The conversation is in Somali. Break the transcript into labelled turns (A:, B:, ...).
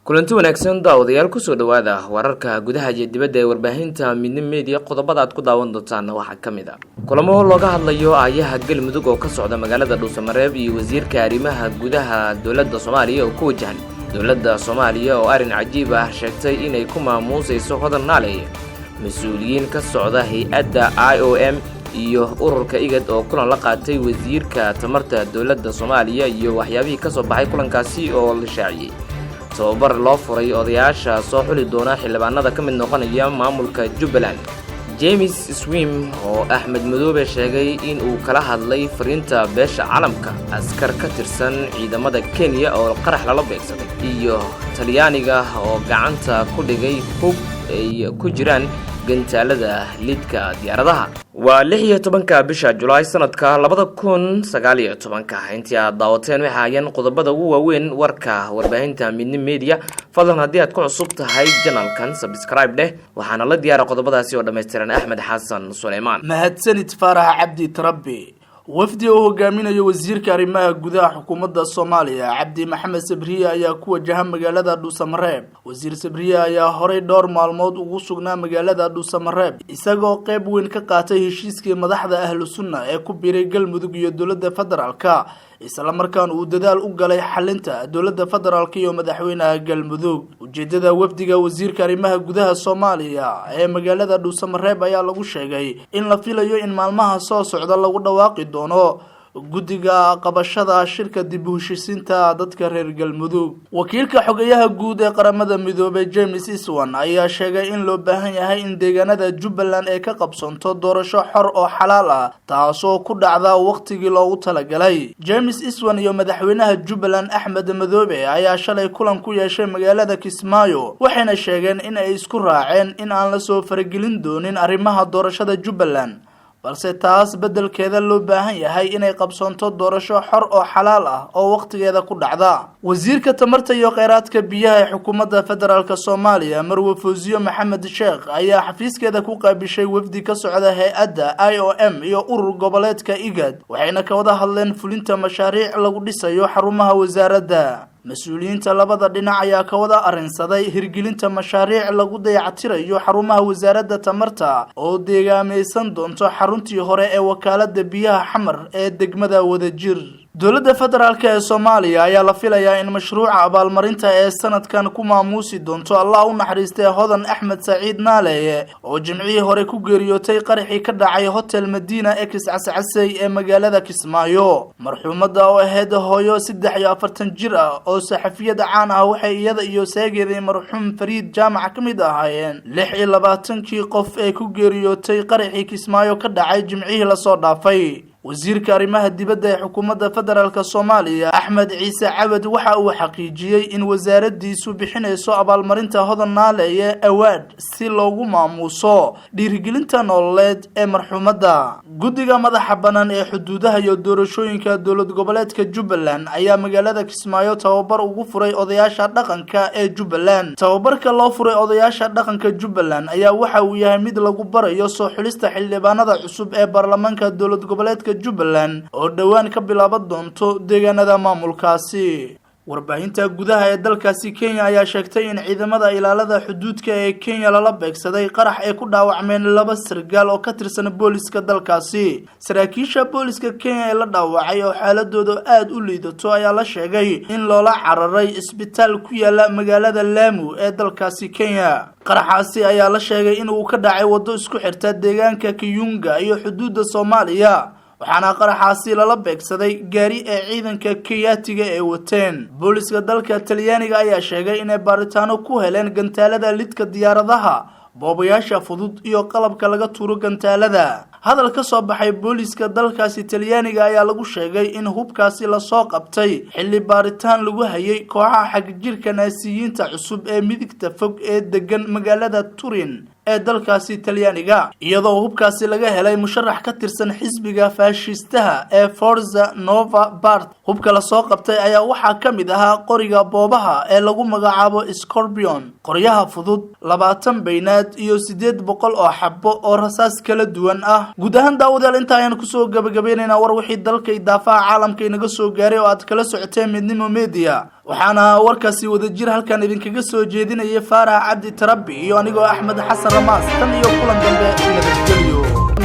A: Kulanti wanaagsan, daawadayaal. Kusoo dhawaada wararka gudaha iyo dibadda ee warbaahinta Midnimo Media. Qodobada aad ku daawan doontaan waxaa ka mid a kulamo looga hadlayo aayaha Galmudug oo ka socda magaalada Dhuusamareeb iyo wasiirka arrimaha gudaha dowladda Soomaaliya oo ku wajahan dowladda Soomaaliya oo arrin cajiib ah sheegtay inay ku maamuusayso Hodan Naaleeye, mas-uuliyiin ka socda hay-adda IOM iyo ururka IGAD oo kulan la qaatay wasiirka tamarta dowladda Soomaaliya iyo waxyaabihii ka soo baxay kulankaasi oo la shaaciyey, tababar loo furay odayaasha soo xuli doona xildhibaanada ka mid noqonaya maamulka Jubbaland, James Swan oo Axmed Madoobe sheegay in uu kala hadlay fariinta beesha caalamka, askar ka tirsan ciidamada Kenya oo qarax lala beegsaday, iyo Talyaaniga oo gacanta ku dhigay hub ay ku jiraan gantaalada lidka diyaaradaha. Waa 16-ka bisha Julaay sanadka 2019. Intii aad daawateen waxa ayaan qodobada ugu waaweyn warka warbaahinta Midnimo Media. Fadlan, haddii aad ku cusub tahay channelkan, subscribe dheh. Waxaana la diyaara qodobadaasi oo dhammaystiran Axmed Xasan Suleymaan.
B: Mahadsanid, Faarax Cabdi Tarabi. Wafdi uu hogaaminayo wasiirka arrimaha gudaha xukuumadda Soomaaliya, Cabdi Maxamed Sabriye, ayaa ku wajaha magaalada Dhuusamareeb. Wasiir Sabriye ayaa horay dhowr maalmood ugu sugnaa magaalada Dhuusamareeb, isagoo qeyb weyn ka qaatay heshiiskii madaxda Ahlu Sunna ee ku biiray Galmudug iyo dowladda federaalka, islamarkaan uu dadaal u galay xalinta dowladda federaalka iyo madaxweynaha Galmudug. Ujeedada wafdiga wasiirka arrimaha gudaha Soomaaliya ee magaalada Dhuusamareeb ayaa lagu sheegay in la filayo in maalmaha soo socda lagu dhawaaqi doono guddiga qabashada shirka dib u heshiisiinta dadka reer Galmudug. Wakiilka xogayaha guud ee Qaramada Midoobay, James Swan, ayaa sheegay in loo baahan yahay in deegaanada Jubbaland ay ka qabsanto doorasho xor oo xalaal ah, taasoo ku dhacda waqtigii loogu talagalay. James Swan iyo madaxweynaha Jubbaland, Axmed Madoobe, ayaa shalay kulan ku yeeshay magaalada Kismaayo, waxayna sheegeen in ay isku raaceen in aan lasoo faragelin doonin arrimaha doorashada Jubbaland, balse taas beddelkeeda loo baahan yahay inay qabsoonto doorasho xor oo xalaal ah oo waqtigeeda ku dhacda. Wasiirka tamarta iyo kheyraadka biyaha ee xukuumadda federaalka Soomaaliya, Marwe Fawziyo Maxamed Sheekh, ayaa xafiiskeeda ku qaabishay wafdi ka socda hay-adda IOM iyo urur goboleedka IGAD, waxayna ka wada hadleen fulinta mashaariic lagu dhisayo xarumaha wasaaradda. Mas-uuliyiinta labada dhinac ayaa ka wada arrinsaday hirgelinta mashaariic lagu dayactirayo xarumaha wasaaradda tamarta oo deegaameysan doonto xaruntii hore ee wakaalada biyaha Xamar ee degmada Wadajir. Dowladda federaalka ee Soomaaliya ayaa la filayaa in mashruuca abaalmarinta ee sanadkan ku maamuusi doonto, Allah u naxariistay, Hodan Axmed Saciid Naaleeye oo Jimcihii hore ku geeriyootay qaraxii ka dhacay Hotel Madiina ex Cascasey ee magaalada Kismaayo. Marxuumadda oo ahayd hooyo 43 jir ah oo saxafiyad caan ah, waxay iyada iyo seegeeday marxuum Fariid Jaamac ka mid ahaayeen 26-kii qof ee ku geeriyootay qaraxii Kismaayo ka dhacay Jimcihii lasoo dhaafay. Wasiirka arrimaha dibadda ee xukuumadda federaalka Soomaaliya, Axmed Ciise Cawad, waxa uu xaqiijiyey in wasaaradiisu bixinayso abaalmarinta Hodan Naaleeye Award si loogu maamuuso dhiirigelinta nololeed ee marxuumadda. Guddiga madaxa bannaan ee xuduudaha iyo doorashooyinka dowlad goboleedka Jubbaland ayaa magaalada Kismaayo tababar ugu furay odayaasha dhaqanka ee Jubbaland. Tababarka loo furay odayaasha dhaqanka Jubbaland ayaa waxa uu yahay mid lagu barayo soo xulista xildhibaanada cusub ee baarlamaanka dowlad goboleedka Jubbaland oo dhowaan ka bilaaban doonto deegaanada maamulkaasi. Warbaahinta gudaha ee dalkaasi Kenya ayaa sheegtay in ciidamada ilaalada xuduudka ee Kenya lala beegsaday qarax ay ku dhaawacmeen laba sargaal oo ka tirsan booliska dalkaasi. Saraakiisha booliska Kenya ee la dhaawacay oo xaaladooda aada u liidato ayaa la sheegay in loola cararay isbitaal ku yaala magaalada Laamu ee dalkaasi Kenya. Qaraxaasi ayaa la sheegay in uu ka dhacay waddo isku xirta deegaanka Kiyunga iyo xuduudda Soomaaliya, waxaana qaraxaasi lala beegsaday gaari ee ciidanka Kenyaatiga ee wateen. Booliska dalka Talyaaniga ayaa sheegay inay baaritaano ku heleen gantaalada lidka diyaaradaha, boobayaasha fudud iyo qalabka laga tuuro gantaalada. Hadal ka soo baxay booliska dalkaasi Talyaaniga ayaa lagu sheegay in hubkaasi lasoo qabtay xilli baaritaan lagu hayay kooxaha xagjirka Naasiyiinta cusub ee midigta fog ee degan magaalada Turin. ee dalkaasi Talyaaniga, iyadoo hubkaasi laga helay musharax ka tirsan xisbiga faashistaha ee Forza Nova Bart. Hubka lasoo qabtay ayaa waxaa ka mid ahaa qoriga boobaha ee lagu magacaabo Scorpion, qoryaha fudud, 20 baynaad iyo 800 oo xabo oo rasaas kala duwan ah. Guud ahaan, daawadayaal, inta ayaan kusoo gabagabaynaynaa war wixii dalka iyo daafaha caalamka inaga soo gaaray oo aad kala socoteen Midnimo Media. Waxaana warkaasi wadajir halkan idinkaga soo jeedinayay Faarax Cabdi Tarabi iyo anigoo Axmed Xasan Ramaas. Tan iyo kulan dambe, nabadgelyo.